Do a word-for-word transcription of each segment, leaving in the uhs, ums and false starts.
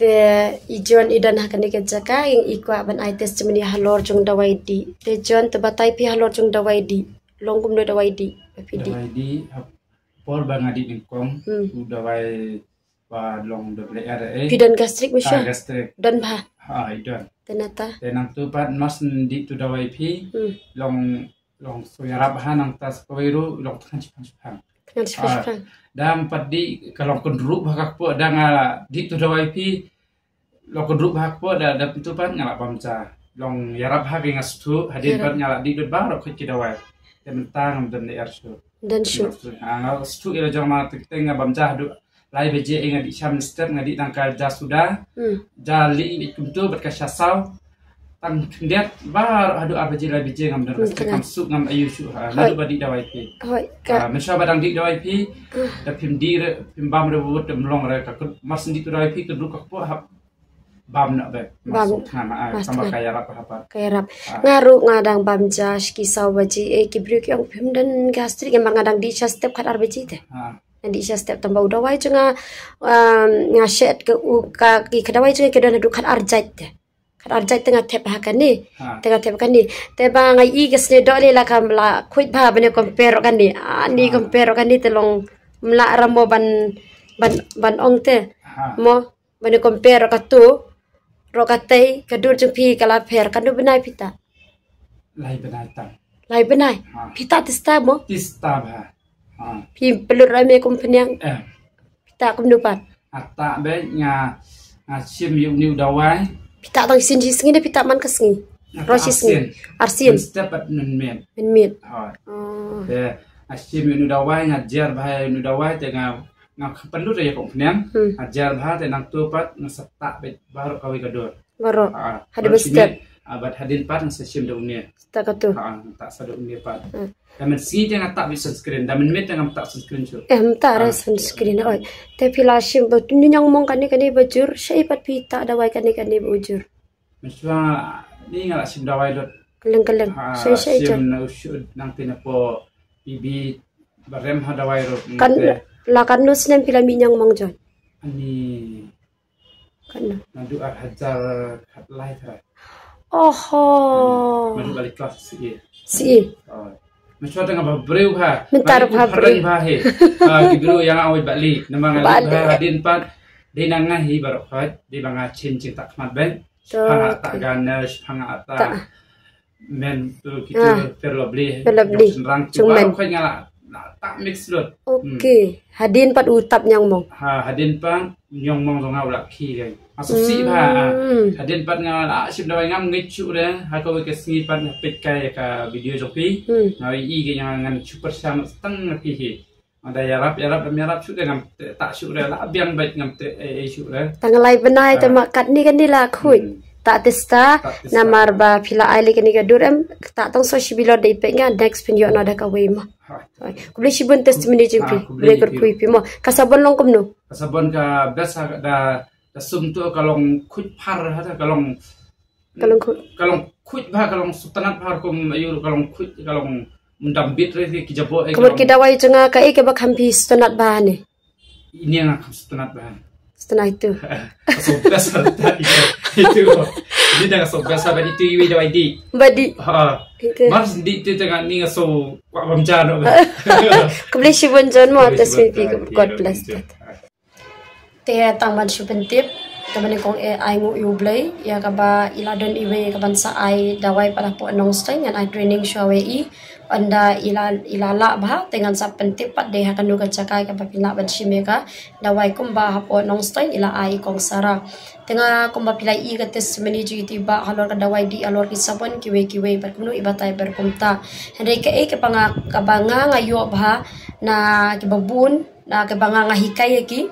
Te i John i don ha kane ka jaka, i kwah ban ai testimony halor jong dawai dih. Te John, to batai phi halor jong dawai dih. Long kumno dawai dih ba phi dih? Dawai dih, ha por ba nga dih nyngkong, hmm, u dawai ba long dawai eh. Phi don gastric mo? Ah, shuwa gastric. Don bha? Ha, i don. Te nangta? Te nangtu pat mar shu dih tu dawai phi, hmm, long, long shu ïarap bha, nangta sa kawei ruh long thngan shipang shipang. Thngan shipang shipang. Ah, da nga pat dih ka long kynrup bha ka kpoh, da nga dih tu dawai phi long kynrup bha ka kpoh, da, da tu pat nga lah bam ja. Long ïarap bha ka, nga sngewthuh, hadien pat nga lah dih dud baroh khoit ki dawai. Te mynta ngam don lyer shuh. Don shuh. Ah, nga sngewthuh ïa la jong ma, te nga bam ja haduh lai baje, eh, nga dih sha mynstep, nga dih tang ka ja suda. Hmm. Ja lieh kumto bad ka sha saw. Tang khyndiat baroh haduh ar baje lai baje ngam don, hmm, ka sngewthuh, ngam suk ngam aiu shuh, ha. Hooid. Naduh ba dih dawai phi. Hooid, ka. Ah, mynshuwa ba dang dih dawai phi, hmm, da phim dih re, phim bam re, bud em long re, ka kut, mar shu dih tu dawai phi, ka duk ka kpoh hap bam noh beit. Bam. Mar shu thngan, ah, mar shu tang ba thngan. Ka ïarap hap. Ka ïarap. Ah. Nga ruh nga dang bam ja shi ki saw baje, eh, ki briew ki ong phim don gastric, namar nga dang dih sha step khat ar baje te. Ah. Nga dih sha step tang ba u dawai jong nga, um, nga shet ka u ka, ki ka dawai jong nga ki don haduh khat ar jait te. Khat ar jait te nga thep ha kane. Ha. Te nga thep ha kane. Te ba nga i ka snieh doh ne la kam la khuid bha ban ïa compare ruh kane. Ah, ni, ha, compare ruh kane te long mlah ra mo ban, ban, ban ong te. Ha. Mo ban ïa compare ruh katu, ruh katei, ka dur jong phi ka la pher, kano bnai phi tah? Lai bnai tang. Lai bnai. Ha. Phi tah tista mo? Tista bha. Ha. Phi pynlut ruh me kum pynïang. Eh. Phi tah kumno pat? Nga tah beit, nga, nga shim ïa une u dawai. Phi tah tang shisien shi sngi ne phi tah man ka sngi? Nga tah shi sngi. Arsien. Arsien. Mynstep bad mynmiet. Mynmiet. Hooid. Oh. Te nga shim ïa une u dawai, nga jer bha ïa une u dawai, te nga, nga pynlut ïa ka kum pynïang. Hmm. Nga jer bha, te nangtu pat nga sa tah beit baroh kawei ka dur. Baroh. Ha, hadien mynstep. Ah, bad hadien pat nga sa shim da une. Tah katu. Ha, nga tah sa da une pat. Hmm. Da mynsngi te nga tah beit sunscreen, da mynmiet te ngam tah sunscreen shuh. Eh, ngam tah re sunscreen, oi. Te phi la shim ba tu ni ñiangmong kane kane ba jur, shaei pat phi tah dawai kane kane ba u jur? Mynshuwa ni nga la shim dawai lut. Kylleng kylleng. Ha, shaei shaei shim jan. Na u shu nang phi na po P B ba rem ha dawai ruh. Kan, te la katno snem phi la mih ñiangmong jan? Ani Kan. Naduh ar hajar khatlai trai. Oho. Hmm. Naduh ba leit klas C E. C E. Oh. Mynshuwa te nga bha briew bha. Mynta ruh bha briew. Bha he. Ah, ki briew ïa nga wei ba leit. Namar nga leit bha hadien pat. Dei na nga hi baroh pat. Dei ba nga chen chen tak mat ben. Shipang nga tah ga nurse, shipang nga tah. Men tu kitu, ah, Fair Lovely. Fair Lovely. Jong shynrang tu. Jong men. Baroh khoit nga la, la tah mix lut. Okay. Hmm. Hadien pat u tap ñiangmong. Ha, hadien pat ñiangmong jong nga u la khie kai. Nga sngewsih bha, ah. Hmm. Hadien pat nga la shim dawai ngam ngeit shuh re. Ha kawei ka sngi pat nga peit kai ka video jong phi. Hmm. Nga i ka, nga ngan shu pyrshang tang nga phi hi. Nga da ïarap, ïarap, da ïarap shuh re, ngam tah shuh re, la biang beit ngam teh, eh, eh, shuh re. Tang lai bnai te, ah, ma katne kane la khuid. Hmm. Tah tista, tah tista. Namar ba phi la ai lei kane ka dur em, tah tang so shi bilor dei peit nga, next phin ïoh noh da kawei mo. Ha. Khublei shibun testimony jong phi. Ha, khublei kyrkhu ïa phi mo. Ka sabon long kumno? Ka sabon ka best ha da, da sum tu ka long khuid phar ha da ka long Ka long khuid. Ka long khuid bha, ka long sngewtynnat bha, kum ayu ka long khuid, ka long mdam bit re ki jabok, eh, ka long. Ka mut ki dawai jong nga kaei kaba kham phi sngewtynnat bha ne? Ini nga kham sngewtynnat bha. Sngewtynnat itu. Ka sngewbha sa ta itu. Itu. Ini da ka sngewbha sa ba itu iwi dawai di. Ba di. Ha. Itu. Mar sngewdih itu tengah ni nga sngewkwah bam ja noh. Khublei shibun John mo. Khublei shibun. Atas mimpi, God bless. Thank you. Te tang ban shu pyntip, kaba nyngkong eh ai nguh ïa U Blei, ïa kaba i la don iwei kaban sa ai dawai pat hapoh Nongstoiñ, ngan ai training shuwa ïa i, ynda i la, i la lah bha, te ngan sa pyntip pat de ha kano ka jaka kaba phin lah ban shim ïa ka dawai kumba hapoh Nongstoiñ i la ai i Kong Sara. Te nga kumba phi la i ka testimony jong iti ba halor ka dawai dih, halor ki sabon kiwei kiwei, bad kumno i batai bad kumta. Hynrei kaei kaba nga, kaba nga nga ïoh bha na kiba bun, na kaba nga nga hikai ïa ki,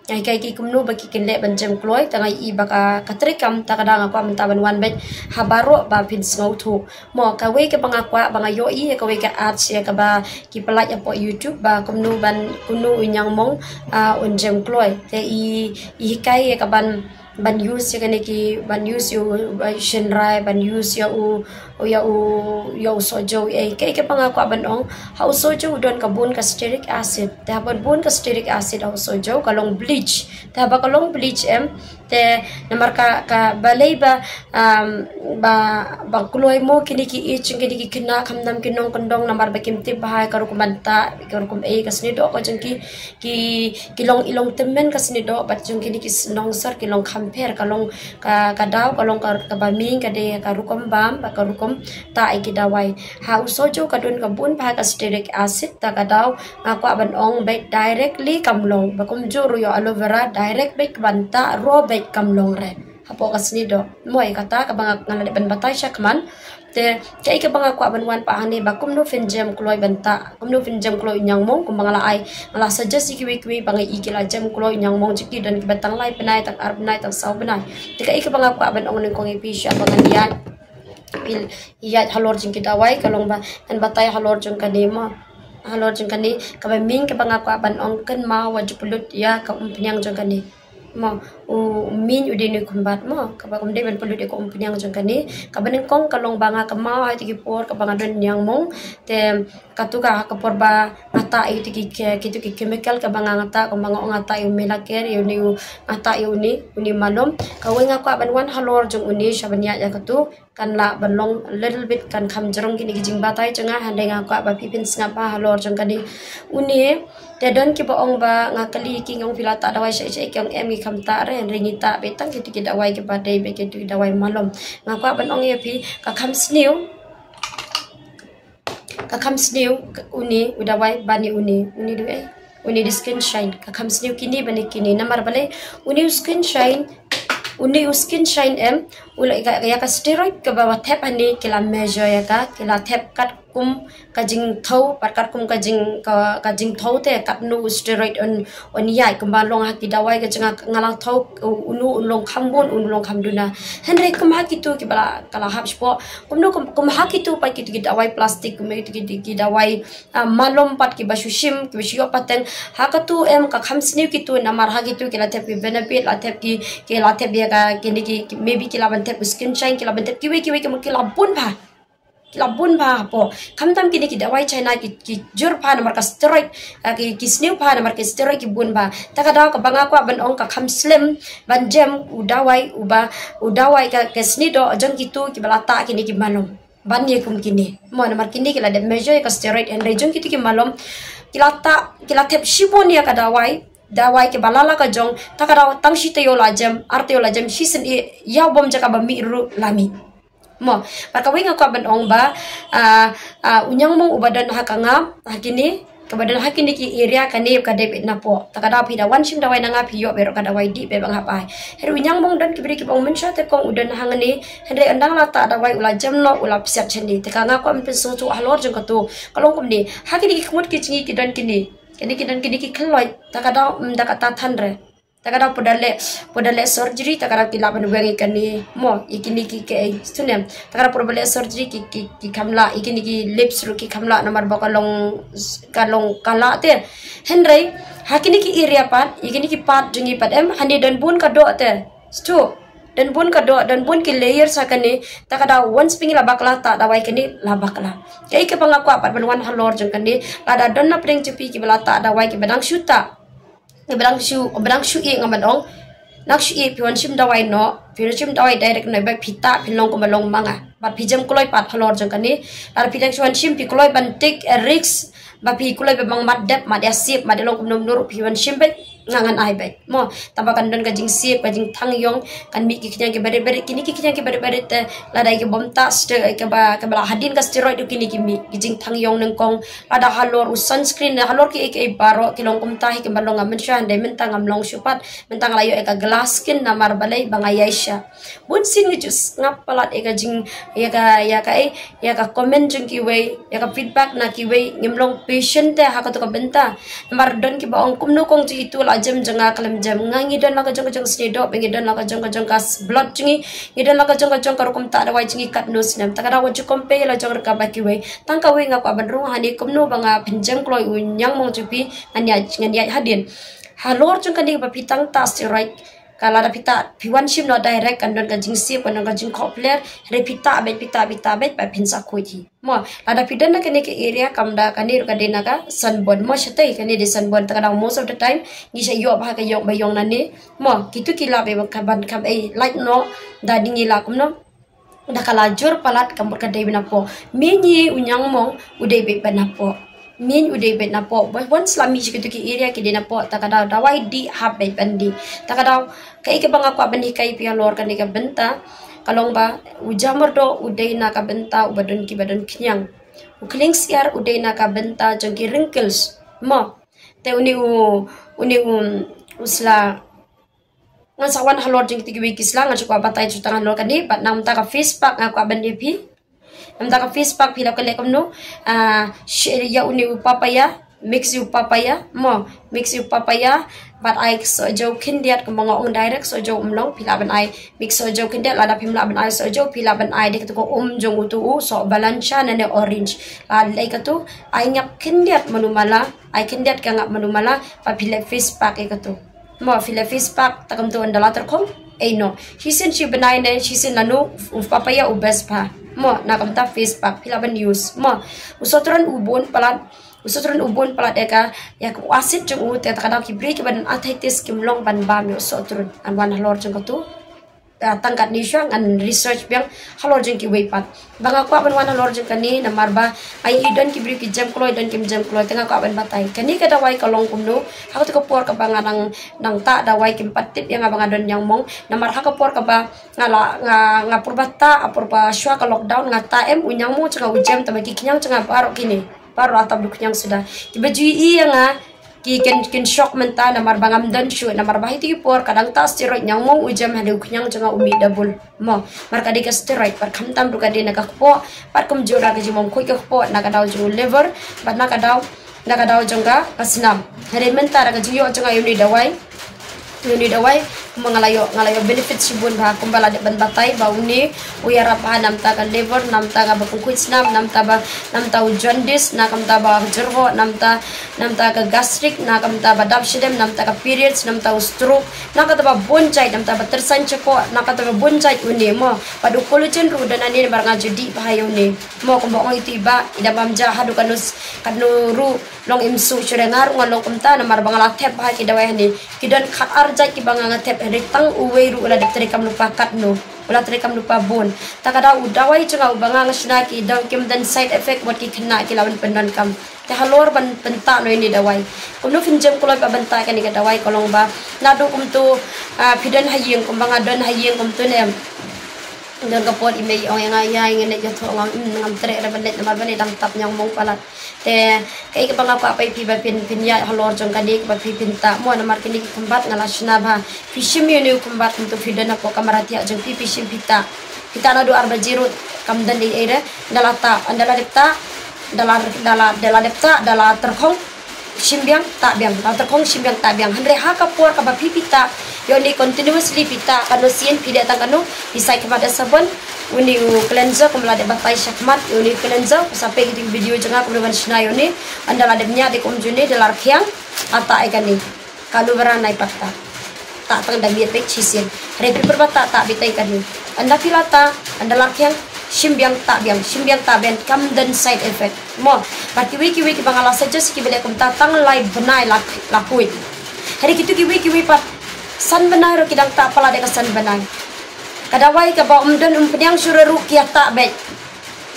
nga hikai ki kumno ba ki kynleh ban jem kloi, te nga i ba ka, ka treikam ta ka dang nga kwah mynta ban wan beit ha baroh ba phin sngewthuh. Mo, kawei kaba nga kwah ba nga ïohi ïa kawei ka ads ïa kaba ki pynlait hapoh YouTube ba kumno ban, kumno u ñiangmong, ah, un jem kloi. Te i, i hikai ïa ka ban ban use ïa kane ki, ban use ïa u, uh, shynrai, ban use ïa u, ïa u, ïa u sohjew, eh, kaei kaba nga kwah ban ong, ha u sohjew u don ka bun ka stearic acid. Te haba bun ka stearic acid ha u sohjew ka long bleach. Te haba ka long bleach em, Te namar ka, ka balei ba, um, ba, ba kloi mo kine ki age jong kine ki khynnah, khamtam ki nongkyndong, namar ba kim tip bha ka rukom ban tah, ka rukom ei, ka sniewdoh ka jong ki, ki, ki long i long tymmen ka sniewdoh, bad jong kine ki nongsor ki long kham pher, ka long ka, ka daw ka long ka, kaba mih ka dei ka rukom bam bad ka rukom tah ïa ki dawai. Ha u sohjou ka don ka bun bha ka stearic acid, ta ka daw nga kwah ban ong beit directly kam long, ba kumjuh ruh ïa aloe vera direct beit ka ban tah ruh beit kam long re hapoh ka sniewdoh. Mo, ïa kata kaba nga, nga la dep ban batai shakhmat. Te kaei kaba nga kwah ban wan pat hangne, ba kumno phin jem kloi ban tah, kumno phin jem kloi u ñiangmong, kumba nga la ai, nga la suggest ïa kiwei kiwei ba nga ïohi ki la jem kloi u ñiangmong jong ki, don kiba tang lai bnai, tang ar bnai, tang saw bnai. Te kaei kaba nga kwah ban ong nyngkong ïa phi, shuwa ba ngan ïaid, phi ïaid halor jong ki dawai, ka long ba ngan batai halor jong kane mo. Halor jong kane, kaba mih kaba nga kwah ban ong, kynmaw wat ju pynlut ïa ka umphniang jong kane. Mo, u mih u dei u khumbat mo, kaba ym dei ban pynlut ïa ka umphniang jong kane. Kaba nyngkong ka long ba nga kynmaw ha kito ki por kaba nga don ñiangmong. Te kato ka ha ka por ba nga tah ïa kito ki, kito ki chemical kaba nga, nga tah, kumba nga ong, nga tah ïa u Melacare, ïa une u, nga tah ïa une, une malom. Kawei nga kwah ban wan halor jong une, shuwa ban ïaid ïa kato, kan lah ban long a little bit, kan kham jrong kine ki jingbatai jong nga, hynrei nga kwah ba phi phin sngap bha halor jong kane. Une, te don kiba ong ba nga kylli ki, nga ong phi la tah dawai shaei shaei, ki ong em, ngi kham tah re, hynrei ngi tah beit tang kito ki dawai kiba dei beit, kito ki dawai malom. Nga kwah ban ong ïa phi, ka kham sniew, ka kham sniew, ka, une u dawai, bad une, une u dei, une u dei Skin Shine, ka kham sniew kine bad kine. Namar balei? Une u Skin Shine, une u Skin Shine em, u la, ka, ïa ka steroid kaba, ba thep hangne ki la measure ïa ka, ki la thep katkum ka jingthew, bad katkum ka jing, ka, ka jingthew te, katno u steroid un, un ïaid, kumba long ha ki dawai ka jong nga, nga la thew, u, uno un long kham bun, uno un long kham duna. Hynrei kum ha kito kiba la, ka la hap shapoh, kumno kum, kum ha kito pat kito ki dawai plastik, kum kito ki, ki dawai, ah, malom pat kiba shu shim, kiba shu ïoh pateng. Ha kato em ka kham sniew kito, namar ha kito ki la thep ki Benefit, la thep ki, ki la thep ïa ka, kine ki, ki, maybe ki lah ban thep u Skin Shine, ki lah ban thep kiwei kiwei ki, ki la bun bha. Ki la bun bha hapoh. Khamtam kine ki dawai China ki, ki jur bha namar ka steroid, ah, ki, ki sniew bha namar ki steroid, ki bun bha. Ta ka daw kaba nga kwah ban ong ka kham slem ban jem u dawai uba, u dawai ka, ka sniewdoh jong kito kiba la tah kine ki malom ban ïa kum kine. Mo, namar kine ki la dep measure ïa ka steroid, hynrei jong kito ki malom ki la tah, ki la thep shibun ïa ka dawai, dawai kiba la la ka jong, ta ka daw tang shi taïew la jem, ar taïew la jem, shisien ïa u bym jaka ba mih ruh la mih. Mo, bad kawei nga kwah ban ong ba, ah, ah, u ñiangmong uba don ha ka ngap, ha kine, kaba don ha kine ki area kane ka dei beit napoh. Ta ka daw phi da wan shim dawai na nga phi ïoh beit ruh ka dawai dih beit ba nga hap ai. Hynrei u ñiangmong don ki briew kiba ong mynshuwa te kong u don hangne, hynrei ynda nga la tah dawai u la jem noh, u la psiat shane. Te ka nga kwah ban pynsngewthuh halor jong kato. Ka long kumne, ha kine ki khmut ki jngi ki don kine. Kine ki don kine ki khlaiñ, ta ka daw, mm, da kata than re. Ta ka daw pud da leh, pud da leh surgery, ta ka daw ki lah ban weng ïa kane. Mo, ïa kine ki, ki, eh, shunem. Ta ka daw pud da leh surgery ki, ki, ki kham lah, ïa kine ki lips ruh ki kham lah namar ba ka long, ka long ka lah te. Hynrei ha kine ki area pat, ïa kine ki part jong ngi pat em, hangne don bun ka doh te. Stu, don bun ka doh, don bun ki layers ha kane. Ta ka daw once ba ngi la bakla tah dawai kane, la bakla. Kaei kaba nga kwah pat ban wan halor jong kane, lada don na pdeng jong phi kiba la tah dawai kiba dang shu tah, kiba dang shu, ba dang shu ïeh, nga ban ong, dang shu ïeh, phi wan shim dawai noh, phi wan shim dawai direct noh, ba phi tah, phi long kumba long ma nga. Bad phi jem kloi pat halor jong kane. Lada phi dang shu wan shim, phi kloi ban take a risk, ba phi kloi ba bang mat dep, mat ïa sip, mat ïa long kumno kumno ruh, phi wan shim beit, nga ngan ai beit. Mo, tangba kan don ka jingsip, ka jingthang ïong, kan mih ki khñiang kiba rit ba rit, kine ki khñiang kiba rit ba rit te, lada ki bym tah ste-, kaba, kaba la hadien ka steroid ruh kine ki mih, ki jingthang ïong nyngkong, lada halor u sunscreen, halor kiei kiei baroh, ki long kumta hi kiba long, nga mynshuwa hynrei mynta ngam long shuh pat, mynta nga la ïoh ïa ka glass skin namar balei ba nga ïaishah. Bun sien nga ju sngap palat ïa ka jing, ïa ka, ïa ka, eh, ïa ka comment jong kiwei, ïa ka feedback na kiwei, ngim long patient te ha kato ka bynta. Namar don kiba ong kumno kong jong itu la jem jong nga khlem jem. Nga ngi don la ka jong ka jong sniewdoh, ba ngi don la ka jong ka jong ka s-, blood jong ngi, ngi don la ka jong ka jong ka rukom tah dawai jong ngi katno snem. Ta ka daw wat ju compare la jong ruh kaba kiwei. Tang kawei nga kwah ban rung hangne kumno ba nga pynjem kloi u ñiangmong jong phi, ngan ïaid, ngan ïaid hadien. Halor jong kane ba phi tang tah steroid, Ka lada phi tah, phi wan shim noh direct kan don ka jingsip, kan don ka jingkhohpler, hynrei phi tah beit, phi tah, phi tah beit, ba phin sa khuid hi. Mo, lada phi don na kane ka area kam da kane ruh ka dei na ka sunburn. Mo, shatei kane dei sunburn, ta ka daw most of the time ngi sa ïoh bha ka ïong ba ïong na ne. Mo, kitu ki lah beit ban kham, ban kham ei light noh, da ding i lah kumno. Da ka la jur palat ka mut ka dei beit na poh. Miñ i u ñiangmong u dei beit beit na poh. Miñ u dei beit na poh. Ba wan sla mih sha kitu ki area ki dei na poh, ta ka daw dawai dih hap beit ban dih. Ta ka daw kaei kaba nga kwah ban hikai phi halor kane ka bynta ka long ba u jamyrdoh u dei na ka bynta uba don kiba don khñiang. U khlieng syiar u dei na ka bynta jong ki wrinkles. Mo. Te une u, une u, u sla Ngan sa wan halor jong kito kiwei ki sla, ngan sa kwah batai jutang halor kane, bad namar ka face pack nga kwah ban ïa phi. Namar ka face pack phi la kylli kumno, ah, sh-, ïa une u papaya, mix u papaya, mo, mix u papaya, bad ai sohjew khyndiat kumba nga ong direct sohjew um long, phi lah ban ai, mix sohjew khyndiat, lada phim lah ban ai sohjew, phi lah ban ai de kato ka um jong uto u, soh balansa ne ne orange. Lada lei kato, ai ngap khyndiat mano mala, ai khyndiat ka ngap mano mala, bad phi leh face pack ïa kato. Mo, phi leh face pack, ta kumto ynda la tyrkhong, ei noh. Shisien shi bnai ne, shisien lano, u papaya u best bha. Mo, na kumta face pack, phi lah ban use. Mo, u sohtrun u bun palat, u sohtrun u bun palat ïa ka, ïa ka acid jong u, te ta ka daw ki briew kiba don arthritis kim long ban bam ïa u sohtrun. Ngan wan halor jong kato. Ah, tang katne shuwa ngan research biang halor jong kiwei pat. Ba nga kwah ban wan halor jong kane namar ba ai i don ki briew ki jem kloi, don kim jem kloi, te nga kwah ban batai. Kane ka dawai ka long kumno, ha kato ka por kaba nga dang, dang tah dawai kim pat tip ïa nga ba nga don ñiangmong. Namar ha ka por kaba nga la, nga, nga pyrba tah, ha pyrba shuwa ka lockdown, nga tah em, u ñiangmong jong nga u jem, tangba ki khñiang jong nga baroh kine, baroh la tap da u khñiang suda. Kiba ju ïohi ïa nga, ki kin, kin shock mynta namar ba ngam don shuh, namar ba ha kito ki por ka dang tah steroid, ñiangmong u jem, hynrei u khñiang jong nga u mih double. Mo, namar ka dei ka steroid, bad khamtam ruh ka dei na ka kpoh, bad kumjuh ruh ka jingmong khuid ka kpoh, na ka daw jong u liver, bad na ka daw, na ka daw jong ka, ka snam. Hynrei mynta da ka jingïoh jong nga ïa une u dawai, ïa une u dawai, kumba nga la ïoh, nga la ïoh benefit shibun bha, kumba la dep ban batai ba une u ïarap bha namar ka liver, namar ka ba khuid snam, namar ba, namar u jaundice, na ka bynta ba jyrhoh, namar, namar ka gastric, na ka bynta ba dap shadem, namar ka periods, namar u stroke, na ka bynta ba bun jait, namar ba tyrsan shapoh, na ka bynta ba bun jait une mo. Bad u collagen ruh don hangne namar nga ju dih bha ïa une. Mo, kumba ong iti ba i dang bam ja haduh katno, katno ruh long im suk shuh, nga ruh nga long kumta namar ba nga la thep bha ki dawai hangne. Ki don khatar jait kiba nga nga thep, hynrei tang uwei ruh u la dep treikam lypa katno, u la treikam lypa bun. Ta ka daw u dawai jong nga uba nga nga shna ki dang kim don side effect, wat ki khynnah ki la wan pyndonkam. Te halor ban pyntah noh ïa une u dawai, kumno phin jem kloi ba ban tah kane ka dawai ka long ba naduh kumto, ah, phi don ha ïing, kumba nga don ha ïing kumto ne em. Don ka por i mei i ong ïa nga, ïa ngan leit ïathoh, nga ong, "Ym, ngam treh re ban leit namar ba ne dang tap ñiangmong palat." Te kaei kaba nga kwah ba phi ba phin, phin ïaid halor jong kane kaba phi phin tah mo, namar kine ki khumbat nga la shna bha. Phi shim ïa une u khumbat kumto, phi don hapoh kamra thiah jong phi, phi shim phi tah. Phi tah naduh ar baje ruh kam don ei ei re. Ynda la tah, ynda la dep tah, ynda la, ynda la, ynda la dep tah, ynda la tyrkhong, shim biang, tah biang, la tyrkhong, shim biang, tah biang. Hynrei ha ka por kaba phi phi tah ïa une continuously, phi tah katno sien, phi dei tang katno, phi sai khmat da sabon, une u cleanser kumba la dep batai shakhmat, une u cleanser, sa peit ïa ki video jong nga kumno ban shna ïa une. Ynda la dep ñiah de kum june, da la rkhiang, la tah ïa kane. Ka aloe vera nai pat tah. Tah tang da miet beit shisien. Hynrei phi pyrba tah, tah beit ïa kane. Ynda phi la tah, ynda la rkhiang, shim biang, tah biang, shim biang, tah biang, kam don side effect mo. Bad kiwei kiwei kiba nga la suggest kiba leh kumta tang lai bnai la, la khuid. Hynrei kito kiwei kiwei pat san bnai ruh ki dang tah palat ïa ka san bnai. Ka dawai kaba ym don, ym pdiang shuh ruh ki ïa tah beit.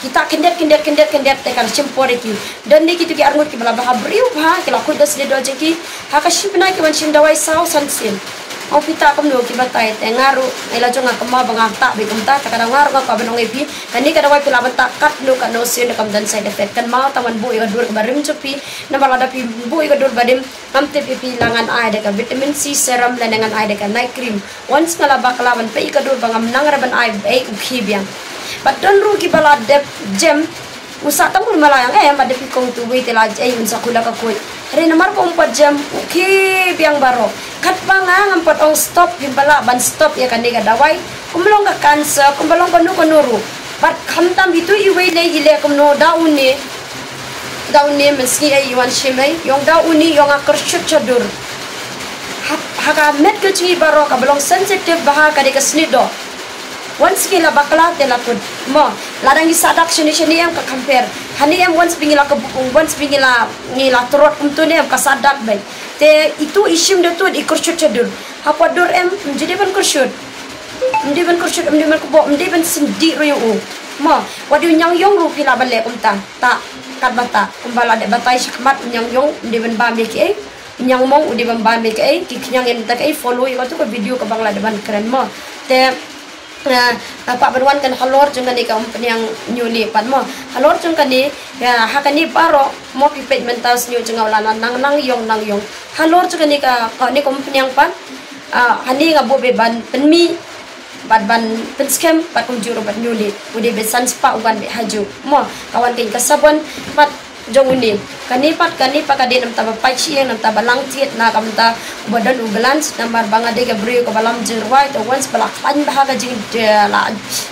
Ki tah khyndiat, khyndiat, khyndiat, khyndiat te kan shim por ïa ki. Don de kito ki arngut kiba la bha briew bha, ki la khuid da snieh dor jong ki. Ha ka shi bnai ki wan shim dawai saw san sien. Ong phi tah kumno, ki batai, te nga ruh, ïa la jong nga kynmaw ba nga tah beit kumta, te ka daw nga ruh nga kwah ban ong ïa phi. Kane ka dawai phi lah ban tah katno katno sien kam don side effect. Kynmaw tang ban buh ïa ka dur kaba rim jong phi. Namar lada phi buh ïa ka dur ba rim, ngam tip ïa phi, la ngan ai da ka vitamin C serum lane ngan ai da ka night cream. Once nga la bakla ban peit ïa ka dur ba ngam nang re ban ai, ei, u khie biang. Bad don ruh kiba la dep jem, u sah tang u mala ïa nga, eh, bad da phi kong tu wei te la ei un sa khuid la ka khuid. Hynrei namar ba um pat jem, u khie biang baroh. Katba nga ngam pat ong stop, phim pat lah ban stop ïa kane ka dawai. Kumba long ka cancer, kumba long kano kano ruh. Bad khamtam ito iwei lei i leh kumno, da une. Da une mynsngi ei i wan shim ei, i ong da une i ong nga kyrshut sha dur. Ha ka met ka jong ngi baroh kaba long sensitive bha ka dei ka snieh doh. Once ngi la bakla te la kut. Mo, lada ngi sadak shane shane em ka compare. Hangne em once ba ngi la ka, once ba ngi la, ngi la trot kumto ne em ka sadak bha. Te itu i shim da tu i kyrshut sha dur. Hapoh dur em, ym ju dei ban kyrshut. Ym dei ban kyrshut, ym dei ban kboh, ym dei ban sngewdih ruh ïa u. Mo, wat ïa u ñiangïong ruh phi lah ban leh kumta. Ta, katba ta, kumba la dep batai shakhmat, ñiangïong, ym dei ban bam ïa kiei. Ñiangmong u dei ban bam ïa kaei, ki khñiang ïa kata kaei, follow ïa katu ka video kaba nga la dep ban kren mo. Te, eh, nga kwah ban wan kan halor jong kane ka umphniang Ñiewlieh pat mo. Halor jong kane, eh, ha kane baroh mo phi peit mynta u shñiuh jong nga u la nang nang ïong nang ïong. Halor jong kane ka, kane ka umphniang pat, ah, hangne nga buh beit ban pynmih bad ban pynskhem bad kumjuh ruh bad Ñiewlieh. U dei beit san spah u wan beit hajuh. Mo, ka wan kane ka sabon bad jong une. Kane pat, kane pat ka dei namar ba pait shyieng, namar ba lang thied na ka bynta uba don u glands, namar ba nga dei ka briew kaba lam jingrwai, te once ba la khlaiñ bha ka jing, eh, la,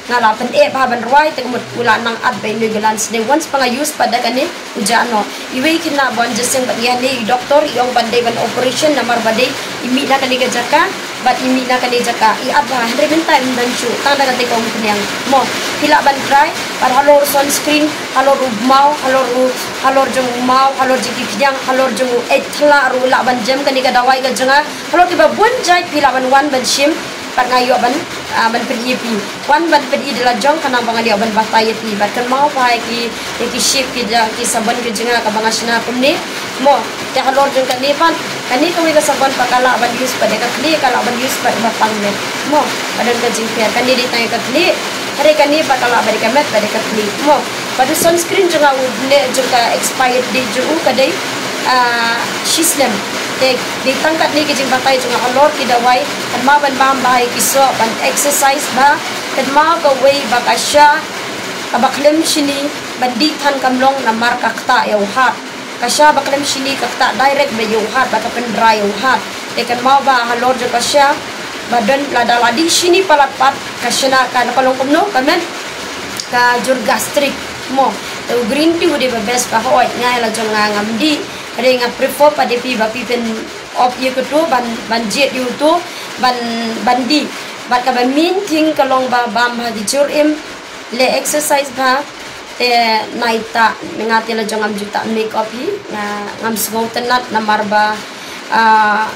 nga la pyneh bha ban rwai, te ka mut u la nang at beit une u glands. Te once ba nga use pat da kane, u jah noh. Iwei i khynnah ba wan jingïaseng bad ngi hangne, i doktor i ong ba dei ban operation namar ba dei i mih na kane ka jaka bad i mih na kane ka jaka, i at bha, hynrei mynta ym don shuh, tang da kata ka umphniang. Mo, phi lah ban try bad halor u sunscreen, halor u maw, halor u, halor jong u maw, halor jong ki khñiang, halor jong u eit thla ruh lah ban jem kane ka dawai ka jong nga. Halor kiba bun jait phi lah ban wan ban shim bad nga ïoh ban, ah, ban pyni ïa phi. Wan ban pyni da la jong khnang ba ngan ïoh ban batai ïa phi. Bad kynmaw bha ïa ki, ïa ki shape ki jong ki sabon ki jong nga kaba nga shna kumne. Mo, te halor jong kane pat, kane kawei ka sabon pat ka lah ban use pat ïa ka khlieh, ka lah ban use pat ïa ka pang met. Mo, ka don ka jingpher, kane dei tang ïa ka khlieh. Hynrei kane pat ka lah bad ïa ka met bad ïa ka khlieh. Mo, bad u sunscreen jong nga u neh jong ka expired date jong u ka dei, ah, shi snem. Te dei tang katne ka jingbatai jong nga halor ki dawai, kynmaw ban bam bha ïa ki soh, ban exercise bha, kynmaw kawei ba ka sha kaba khlem shini ban dih than kam long namar ka ktah ïa u hat. Ka sha ba khlem shini ka ktah direct beit ïa u hat bad ka pyndry ïa u hat. Te kynmaw ba halor jong ka sha ba don lada la dih shini palat pat ka shna ka, ka long kumno ka met, ka jur gastric mo. Te u green tea u dei ba best ba hooid, nga la jong nga ngam dih. Hynrei nga prefer pat ïa phi ba phi pyn opt ïa katu ban, ban jied ïa utu ban, ban dih. Bad kaba main thing ka long ba bam bha ki jur im, leh exercise bha. Te nai tah, nga te la jong ngam ju tah makeup hi, nga, ngam sngewtynnat namar ba, ah,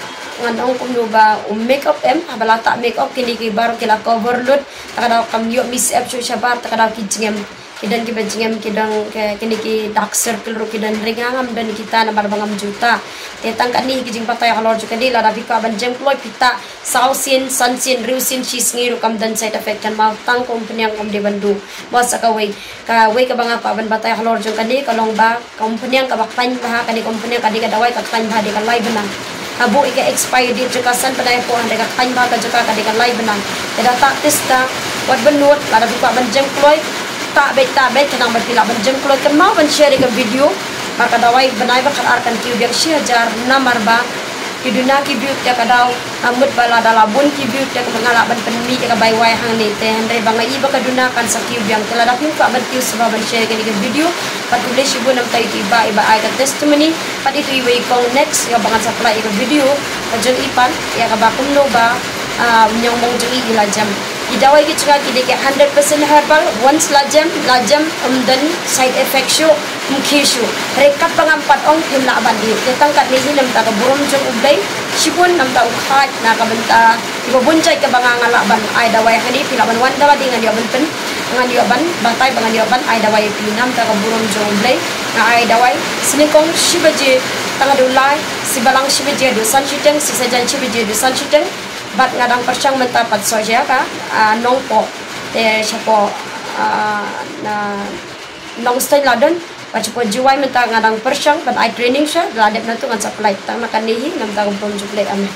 ngan ong kumno ba u makeup em, haba la tah makeup kine ki baroh ki la cover lut, ta ka daw kam ïoh mih syep shuh shabar, ta ka daw ki jingem, ki don kiba jingem, ki don ki, kine ki dark circle ruh ki don, hynrei nga ngam don kita namar ba ngam ju tah. Te tang kane hi ki jingbatai halor jong kane, lada phi kwah ban jem kloi phi tah saw sien, san sien, hynriew sien, shi sngi ruh kam don side effect, kynmaw tang ka umphniang kam dei ban duh. Mo, sa kawei, kawei kaba nga kwah ban batai halor jong kane ka long ba ka umphniang kaba khlaiñ bha, kane ka umphniang ka dei ka dawai ka khlaiñ bha, dei ka lai bnai. Ka buh ïa ka expire date jong ka san bnai hapoh, hynrei ka khlaiñ bha ka jong ka, ka dei ka lai bnai. Te da tah tista, wat ban nud, lada phi kwah ban jem kloi, tah beit, tah beit, khnang ba phi lah ban jem kloi. Kynmaw ban share ïa ka video ba ka dawai bnai ba khatar kan kiew biang shi hajar namar ba ki duna ki view te ka daw, ah, mut ba lada la bun ki view te ka nga lah ban pynmih ïa ka bai wai hangne te, hynrei ba nga i ba ka duna kan sa kiew biang. Te lada phim kwah ban kiew sngewbha ban share ïa kane ka video. Bad khublei shibun namar ïa itu i bah iba ai ka testimony. Bad itu iwei i kong next ïa ba ngan sa pynlait ïa ka video ka jong i pat ïa kaba kumno ba, ah, u ñiangmong jong i i la jem. Ki dawai ki jong nga ki dei ki hundred percent herbal, once la jem, la jem, ym don side effect shuh, ym khie shuh. Hynrei katba ngam pat ong phim lah ban ïeh. Te tang katne hi namar ka burom jong U Blei shibun namar u khlaiñ na ka bynta kiba bun jait kaba nga, nga lah ban ai dawai hangne, phi lah ban wan da lade ngan ïoh ban pyn, ngan ïoh ban batai ba ngan ïoh ban ai dawai ïa phi namar ka burom jong U Blei. Nga ai dawai, sngewkong shi baje tang haduh lai, shi balang shi baje haduh san shiteng, shi sajan shi baje haduh san shiteng. Bad nga dang pyrshang mynta pat sha ka, ah, Nongpoh. Te shapoh, ah, na Nongstoiñ la don, bad shapoh Jowai mynta nga dang pyrshang ban ai training sha, la dep na tu ngan sa pynlait. Tang na kane hi namar ka burom jong U Blei, amen.